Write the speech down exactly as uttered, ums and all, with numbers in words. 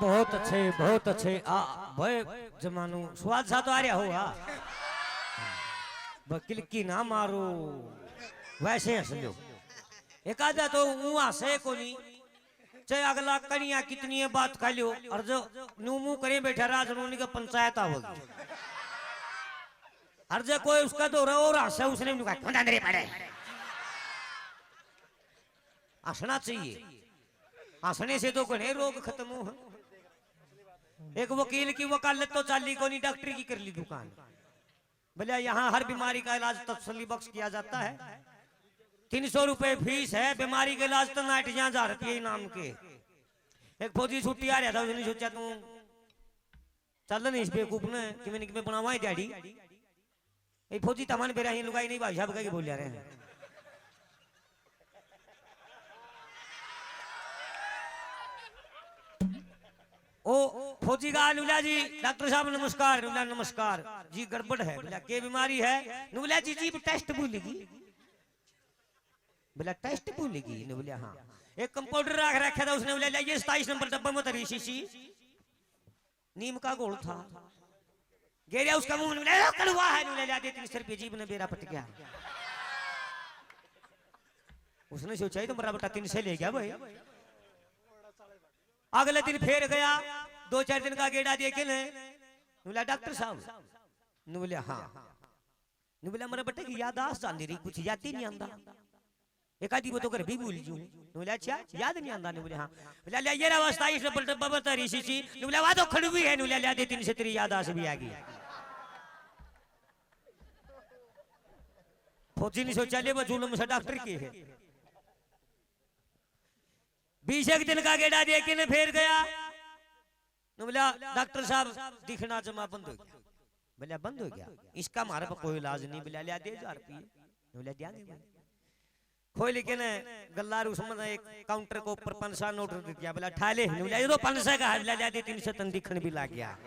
बहुत अच्छे, बहुत अच्छे। आ, भाई, जमानू, स्वाद सा तो आ रहा होगा। वकील की ना मारो, वैसे हंस लो। एक आधा तो ऊं हंसे को नहीं, चाहे अगला कनिया कितनी है बात खा लियो, और जो न्यू मुंह करे बैठा राज उन्होंने का पंचायत आओगी। और जो कोई उसका दो रहा और हंसे, उसने भी कहा, "क्यों अंदर ही पड़े?" हंसना चाहिए, हंसने से तो घणे रोग खत्म हो। एक वकील की वकालत तो चाली कोनी, डॉक्टरी की कर ली दुकान। बोले, "यहाँ हर बीमारी का इलाज तसल्ली बख्श किया जाता है। तीन सौ रुपए फीस है, बीमारी के इलाज तो नाइट यहाँ हजार रुपये इनाम के।" एक फौजी छुट्टी आ रहा था, उसने सोचा, "तू चल नहीं इस बेवकूफ ने, कि मैंने, कि मैं बनावा ही दिहाड़ी।" ए फौजी तमन बेरा ही लुगाई नहीं, भाई साहब कह के बोल रहे हैं। ओ फौजी का, "नुला जी, डॉक्टर साहब नमस्कार।" नुला, "नमस्कार जी, गड़बड़ है।" बोला, "के बीमारी है?" नुला, "जी, जी, टेस्ट भूल गई।" बोला, "टेस्ट भूल गई?" नुला, "हाँ।" एक कंपाउंडर रख रखा था, उसने बोला, "ले, ये सताईस नंबर डब्बा में धरी शीशी।" नीम का घोल था। गेरिया उसका मुंह में, "ले, कड़वा है।" नुला, "ले दे तीन सौ रुपये।" जीभ ने बेरा पट गया। उसने सोचा, "ये तो मेरा बेटा तीन सौ ले गया भाई।" अगले दिन फिर गया, दो चार दिन का गेड़ा दे के ने, नुला, "डॉक्टर साहब।" नुला, "हाँ।" नुला, "मेरे बेटे की याददाश्त जाती रही, कुछ याद ही नहीं आंदा।" एक आधी वो तो घर भी भूल जूं। नुला, "अच्छा, याद नहीं आंदा?" नुला, "हाँ।" बोला, "ले, ये रहा सताईस नंबर डब्बा में धरी शीशी।" नुला, "वह तो खड़वी है।" नुला, "ले दे तीन सौ, तेरी याददाश्त भी आ गई।" फौजी ने सोचा, "ले, वो जुलम से डॉक्टर की है।" बीस एक दिन का गेड़ा दे के ने फिर गया। नुला, "डॉक्टर साहब, दिखना जमा बंद हो गया।" बोला, "बंद हो गया? इसका हमारे पे कोई इलाज नहीं।" बोला, "ले दे हजार रुपये।" बोला, "देंगे भाई।" खोल के ने गल्ला रू समझ एक काउंटर के ऊपर पाँच सौ नोट रख दिया। बोला, "ठा ले।" बोला, "ये तो पाँच सौ का है।" बोला, "ले दे तीन सौ, तन दिखन भी लग गया।"